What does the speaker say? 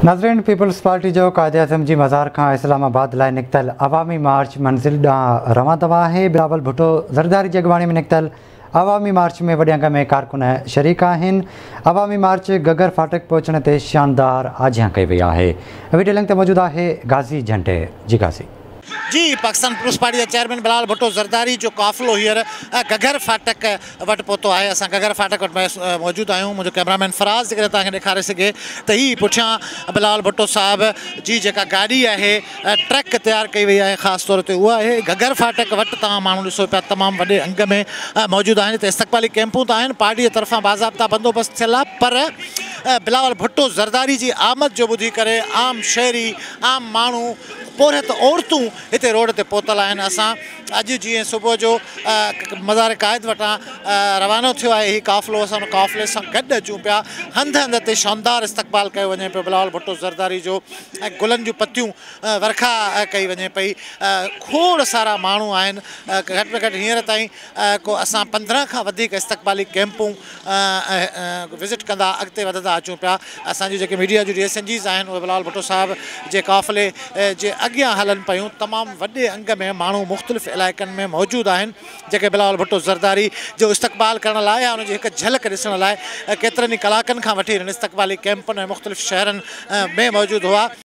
ناظرين peoples party جو قائداعظم جي مزار کان اسلام آباد لاء نڪتل عوامي مارچ منزل ڏانهن روان دوان آهي. بلاول ڀٽو زرداري جي اڳواڻي ۾ نڪتل عوامي مارچ ۾ وڏي انگ ۾ ڪارڪن شريڪ آهن. عوامي مارچ گگر ڦاٽڪ پهچڻ تي شاندار آجيان ڪئي وئي آهي. وڊيو لنڪ تي موجود آهي غازي جهنڊي جي غازي. جي پاڪستان پيپلز پارٽي جي چيئرمين بلاول ڀٽو زرداري جو قافلو هينئر گهگهر ڦاٽڪ وٽ پهتو آهي. اسان گهگهر ڦاٽڪ وٽ موجود آهيون. منهنجو ڪئميرا مين فراز جيڪڏهن توهان کي ڏيکاري سگهي ته هي پٺيان بلاول ڀٽو صاحب جي جيڪا گاڏي آهي ٽرڪ تيار ڪئي وئي آهي خاص طور تي اها آهي. گهگهر ڦاٽڪ وٽ توهان ماڻهو ڏسو پيا تمام وڏي انگ ۾ موجود آهن. هتي استقبالي ڪئمپون ته آهن پارٽي جي طرفان باضابطا بندوبست ٿيل آهي پر بلاول ڀٽو زرداري جي آمد جو ٻڌي ڪري عام شهري عام ماڻهو پورهيت عورتون هتي روڊ تي پهتل آهن. اسان اڄ جيئن صبح جو مزار قائد وٽان روانو ٿيو آهي هي قافلو اسان ان قافلي سان گڏ اچون پيا. هنڌ هنڌ تي شاندار استقبال ڪيو وڃي پيو بلاول ڀٽو زرداري جو ۽ گلن جون پتيون ورکا ڪئي وڃي پئي. کوڙ سارا ماڻهو آهن گهٽ ۾ گهٽ هينئر تائين ڪو اسان 15 کان وڌيڪ استقبالي ڪئمپون وزٽ ڪندا اڳتي وڌندا اچون پيا. اسان جون جيڪي ميڊيا جون ڊي ايس اين جيز آهن اهي بلاول ڀٽو صاحب جي قافلي جي اڳيان هلن پيون. تمام وڏي انگ ۾ ماڻهو مختلف علائقن ۾ موجود آهن جيڪي بلاول ڀٽو زرداري جو استقبال ڪرڻ لاء يا ان جي هڪ جهلڪ ڏسڻ لاء ڪيترن ئي ڪلاڪن کان وٺي هنن استقبالي ڪئمپن ۽ مختلف شهرن ۾ موجود هئا.